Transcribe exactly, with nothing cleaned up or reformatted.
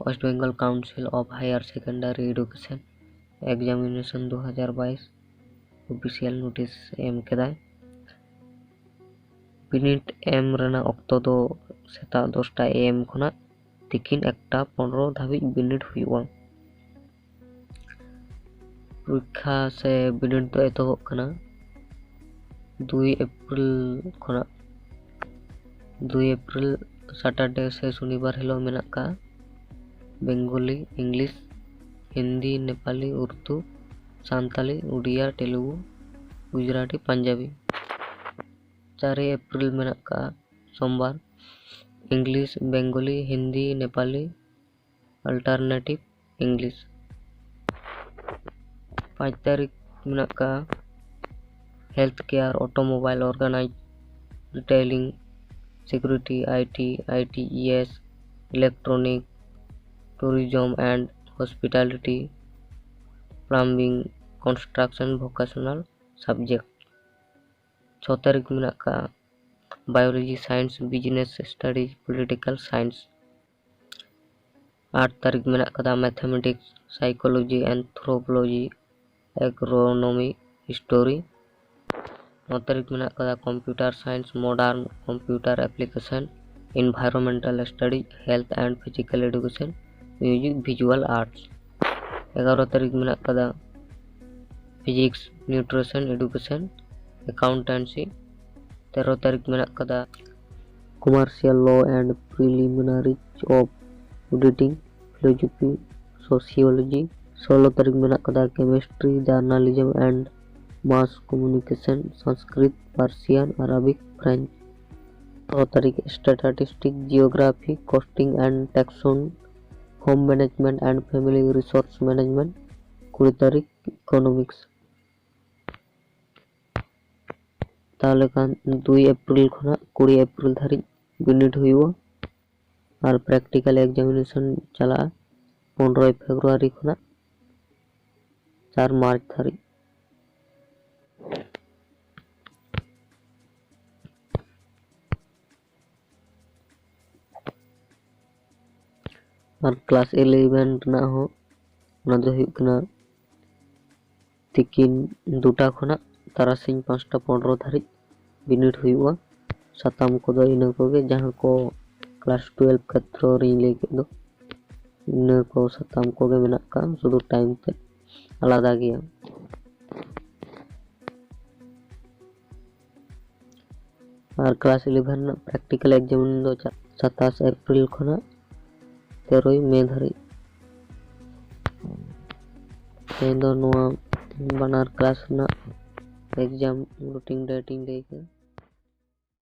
West Bengal Council of Higher Secondary Education examination ᱫᱩ ᱦᱟᱡᱟᱨ ᱵᱟᱭᱤᱥ official notice ᱮᱢ ᱠᱮᱫᱟᱭ᱾ ᱵᱤᱱᱤᱰ ᱮᱢ ᱨᱮᱱᱟᱜ ᱚᱠᱛᱚ ᱫᱚ ᱥᱮᱛᱟᱜ ᱫᱚᱥᱴᱟ ᱮ ᱮᱢ ᱠᱷᱚᱱᱟᱜ ᱛᱤᱠᱤᱱ ᱮᱠᱴᱟ ᱯᱚᱱᱨᱚ ᱫᱷᱟᱹᱵᱤᱡ ᱵᱤᱱᱤᱰ ᱦᱩᱭᱩᱜᱼᱟ᱾ ᱯᱚᱨᱤᱠᱠᱷᱟ ᱥᱮ ᱵᱤᱱᱤᱰ ᱫᱚ ᱮᱛᱚᱦᱚᱵᱚᱜ ᱠᱟᱱᱟ ᱫᱩᱭ ᱮᱯᱨᱤᱞ ᱠᱷᱚᱱᱟᱜ᱾ ᱫᱩᱭ ᱮᱯᱨᱤᱞ ᱥᱟᱴᱟᱨᱰᱮ ᱥᱮ ᱥᱚᱱᱤᱵᱟᱨ ᱦᱤᱞᱳᱜ ᱢᱮᱱᱟᱜ ᱠᱟᱜᱼᱟ ᱵᱮᱝᱜᱚᱞᱤ, ᱤᱝᱞᱤᱥ, ᱦᱤᱱᱫᱤ, ᱱᱮᱯᱟᱞᱤ, ᱩᱨᱫᱩ, ᱥᱟᱱᱛᱟᱞᱤ, ᱩᱰᱤᱭᱟ, ᱛᱮᱞᱮᱜᱩ, ᱜᱩᱡᱽᱨᱟᱴᱤ, ᱯᱟᱧᱡᱟᱵᱤ᱾ ᱪᱟᱨᱮ ᱮᱯᱨᱤᱞ ᱢᱮᱱᱟᱜ ᱠᱟᱜᱼᱟ ᱥᱳᱢᱵᱟᱨ, ᱤᱝᱞᱤᱥ, ᱵᱮᱝᱜᱚᱞᱤ, ᱦᱤᱱᱫᱤ, ᱱᱮᱯᱟᱞᱤ, ᱚᱞᱴᱟᱨᱱᱮᱴᱤᱵᱷ ᱤᱝᱞᱤᱥ᱾ ᱯᱟᱸᱪ ᱛᱟᱹᱨᱤᱠᱷ ᱢᱮᱱᱟᱜ ᱠᱟᱜᱼᱟ health care, automobile, organized retailing, security, IT, ITES, electronic, tourism and hospitality, plumbing, construction, vocational subject. ᱪᱷᱚ ᱛᱟᱹᱨᱤᱠᱷ ᱢᱮᱱᱟᱜ ᱠᱟᱜᱼᱟ biology, science, business studies, political science. ᱟᱴ ᱛᱟᱹᱨᱤᱠᱷ ᱢᱮᱱᱟᱜ ᱠᱟᱫᱟ mathematics, psychology, anthropology, agronomy, history. ᱱᱚ ᱛᱟᱹᱨᱤᱠᱷ ᱢᱮᱱᱟᱜ ᱠᱟᱫᱟ computer science, modern computer application, environmental studies, health and physical education, music, visual arts. ᱮᱜᱟᱨᱚ ᱛᱟᱹᱨᱤᱠᱷ ᱢᱮᱱᱟᱜ ᱠᱟᱫᱟ physics, nutrition education, accountancy. ᱛᱮᱨᱚ ᱛᱟᱹᱨᱤᱠᱷ ᱢᱮᱱᱟᱜ ᱠᱟᱫᱟ commercial law and preliminaries of auditing, philosophy, sociology. ᱥᱳᱞᱳ ᱛᱟᱹᱨᱤᱠᱷ ᱢᱮᱱᱟᱜ ᱠᱟᱫᱟ chemistry, journalism and mass communication, Sanskrit, Persian, Arabic, French. ᱥᱚᱛᱨᱚ ᱛᱟᱹᱨᱤᱠᱷ statistics, geography, costing and taxation, home management and family resource management. ᱠᱩᱲᱤ ᱛᱟᱹᱨᱤᱠᱷ economics. ᱛᱟᱦᱚᱞᱮ ᱠᱷᱟᱱ ᱫᱩᱭ ᱮᱯᱨᱤᱞ ᱠᱷᱚᱱᱟᱜ ᱠᱩᱲᱤ ᱮᱯᱨᱤᱞ ᱫᱷᱟᱹᱨᱤᱡ ᱵᱤᱱᱤᱰ ᱦᱩᱭᱩᱜᱼᱟ ᱟᱨ practical examination ᱪᱟᱞᱟᱜᱼᱟ ᱯᱚᱱᱨᱚᱭ ᱯᱷᱮᱵᱽᱨᱩᱣᱟᱨᱤ ᱠᱷᱚᱱᱟᱜ ᱪᱟᱨ ᱢᱟᱨᱪ ᱫᱷᱟᱹᱨᱤᱡ᱾ ᱟᱨ ᱠᱞᱟᱥ ᱤᱞᱮᱵᱷᱮᱱ ᱨᱮᱱᱟᱜ ᱦᱚᱸ, ᱚᱱᱟ ᱫᱚ ᱦᱩᱭᱩᱜ ᱠᱟᱱᱟ ᱛᱤᱠᱤᱱ ᱫᱩᱴᱟ ᱠᱷᱚᱱᱟᱜ ᱛᱟᱨᱟᱥᱤᱧ ᱯᱟᱸᱪᱴᱟ ᱯᱚᱱᱨᱚ ᱫᱷᱟᱹᱨᱤᱡ ᱵᱤᱱᱤᱰ ᱦᱩᱭᱩᱜᱼᱟ᱾ ᱥᱟᱛᱟᱢ ᱠᱚᱫᱚ ᱤᱱᱟᱹ ᱠᱚᱜᱮ, ᱡᱟᱦᱟᱸ ᱠᱚ ᱠᱞᱟᱥ ᱴᱩᱭᱮᱞᱵᱷ ᱠᱷᱮᱛᱨᱚ ᱨᱤᱧ ᱞᱟᱹᱭ ᱠᱮᱫ ᱫᱚ, ᱤᱱᱟᱹ ᱠᱚ ᱥᱟᱛᱟᱢ ᱠᱚᱜᱮ ᱢᱮᱱᱟᱜ ᱟᱠᱟᱫᱼᱟ, ᱥᱩᱫᱷᱩ ᱴᱟᱭᱤᱢ ᱛᱮᱫ ᱟᱞᱟᱫᱟ ᱜᱮᱭᱟ᱾ ᱟᱨ ᱠᱞᱟᱥ ᱤᱞᱮᱵᱷᱮᱱ ᱨᱮᱱᱟᱜ ᱯᱨᱮᱠᱴᱤᱠᱮᱞ ᱮᱠᱡᱟᱢ ᱫᱚ ᱪᱟ-, ᱥᱟᱛᱟᱥ ᱮᱯᱨᱤᱞ ᱠᱷᱚᱱᱟᱜ ᱛᱮᱨᱚᱭ ᱢᱮ ᱫᱷᱟᱹᱨᱤᱡ᱾ ᱛᱮᱦᱮᱧ ᱫᱚ ᱱᱚᱣᱟ ᱵᱟᱱᱟᱨ ᱠᱞᱟᱥ ᱨᱮᱱᱟᱜ ᱮᱠᱡᱟᱢ ᱨᱩᱴᱤᱱ ᱰᱮᱴ ᱤᱧ ᱞᱟᱹᱭ ᱠᱮᱫᱟ᱾